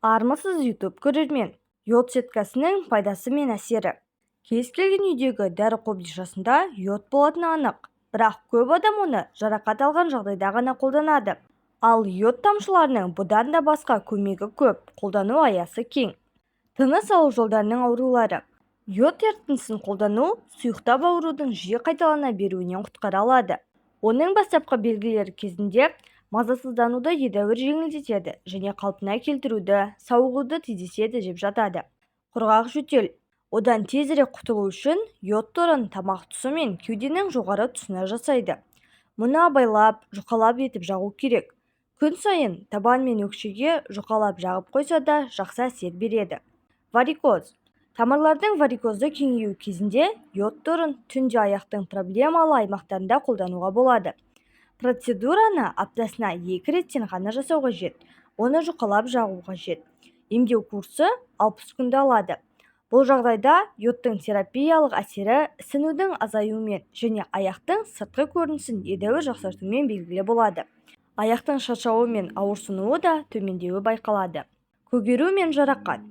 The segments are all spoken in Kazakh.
Армысыз, YouTube көрермен! Йод сеткасының пайдасы мен әсері. Кез келген үйдегі дәрі қобдишасында йод болатыны анық. Бірақ көп адам оны жарақат алған жағдайда ғана қолданады. Ал йод тамшыларының бұдан да басқа көмегі көп, қолдану аясы кең. Тыныс алу жолдарының аурулары. Йод ерітіндісін қолдану сұйықтап аурудың жиі қайталана беруінен құтқара алады. Оның бастапқы белгілері кезінде мазасыздануды едәуір жеңілдетеді және қалпына келтіруді, сауығуды тездетеді деп жатады. Құрғақ жөтел. Одан тезірек құтылу үшін йод торын тамақ тұсы мен кеуденің жоғары тұсына жасайды. Мұны абайлап, жұқалап етіп жағу керек. Күн сайын табан мен өкшеге жұқалап жағып қойса да, жақсы әсер береді. Варикоз. Тамырлардың варикозды кеңеюі кезінде йод торын түнде аяқтың проблемалы аймақтарында қолдануға болады. Процедураны аптасына екі реттен ғана жасау қажет. Оны жұқалап жағу қажет. Емдеу курсы 60 күнді алады. Бұл жағдайда йодтың терапиялық әсері ісінудің азаюымен және аяқтың сыртқы көрінісін едәуір жақсартумен белгілі болады. Аяқтың шаршауы мен ауырсынуы да төмендеуі байқалады. Көгеру мен жарақат.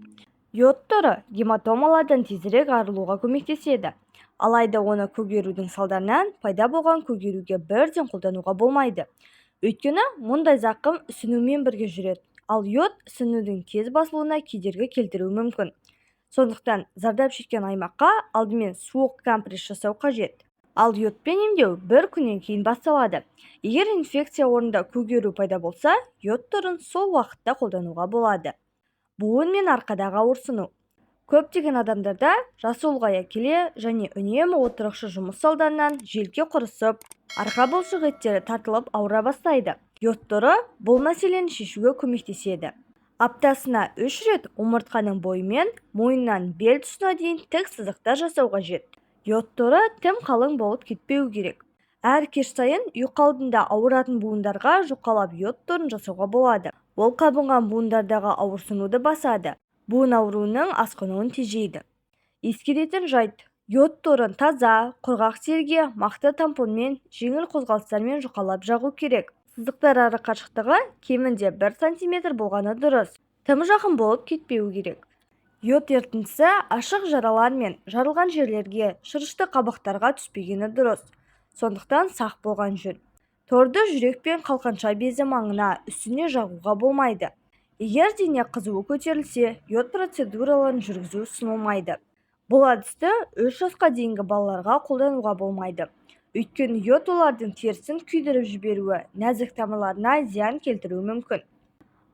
Йод торы гематомалардан тезірек арылуға көмектеседі. Алайда оны көгерудің салдарынан пайда болған көгеруге бірден қолдануға болмайды. Өйткені мұндай зақым ісінумен бірге жүреді. Ал йод ісінудің тез басылуына кедергі келтіруі мүмкін. Сондықтан зардап шеккен аймаққа алдымен суық компресс жасау қажет. Ал йодпен емдеу бір күннен кейін басталады. Егер инфекция орнында көгеру пайда болса, йод торын сол уақытта қолдануға болады. Буын мен арқадағы ауырсыну. Көптеген адамдарда жасы ұлғая келе және үнемі отырықшы жұмыс салдарынан желке құрысып, арқа бұлшық еттері тартылып ауыра бастайды. Йод торы бұл мәселені шешуге көмектеседі. Аптасына үш рет омыртқаның бойымен мойыннан бел тұсына дейін тік сызықтар жасау қажет. Йод торы тым қалың болып кетпеуі керек. Әр кеш сайын ұйқы алдында ауыратын буындарға жұқалап йод торын жасауға болады. Ол қабынған буындардағы ауырсынуды басады, буын ауруының асқынуын тежейді. Ескеретін жайт: йод торын таза, құрғақ теріге мақта тампонмен жеңіл қозғалыстармен жұқалап жағу керек. Сызықтар ара қашықтығы кемінде 1 сантиметр болғаны дұрыс. Тым жақын болып кетпеуі керек. Йод ерітіндісі ашық жаралар мен жарылған жерлерге, шырышты қабықтарға түспегені дұрыс. Сондықтан сақ болған жөн. Торды жүрек пен қалқанша безі маңына, үстіне жағуға болмайды. Егер дене қызуы көтерілсе, йод процедураларын жүргізу ұсынылмайды. Бұл әдісті 3 жасқа дейінгі балаларға қолдануға болмайды. Өйткені йод олардың терісін күйдіріп жіберуі, нәзік тамырларына зиян келтіруі мүмкін.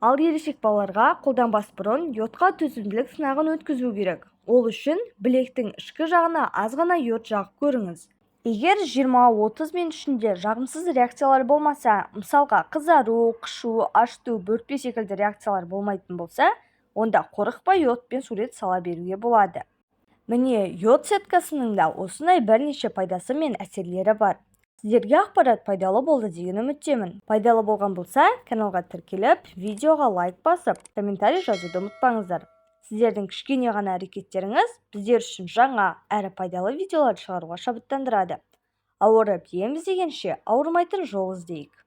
Ал ересек балаларға қолданбас бұрын йодқа төзімділік сынағын өткізу керек. Ол үшін білектің ішкі жағына аз ғана йод жағып көріңіз. Егер 20-30 минут ішінде жағымсыз реакциялар болмаса, мысалға, қызару, қышу, ашыту, бөртпе секілді реакциялар болмайтын болса, онда қорықпай йодпен сурет сала беруге болады. Міне, йод сеткасының да осындай бірнеше пайдасы мен әсерлері бар. Сіздерге ақпарат пайдалы болды деген үміттемін. Пайдалы болған болса, каналға тіркеліп, видеоға лайк басып, комментарий жазуды ұмытпаңыздар. Сіздердің кішкене ғана әрекеттеріңіз біздер үшін жаңа әрі пайдалы видеолар шығаруға шабыттандырады. Ауырып ем іздегенше, ауырмайтын жол іздейік.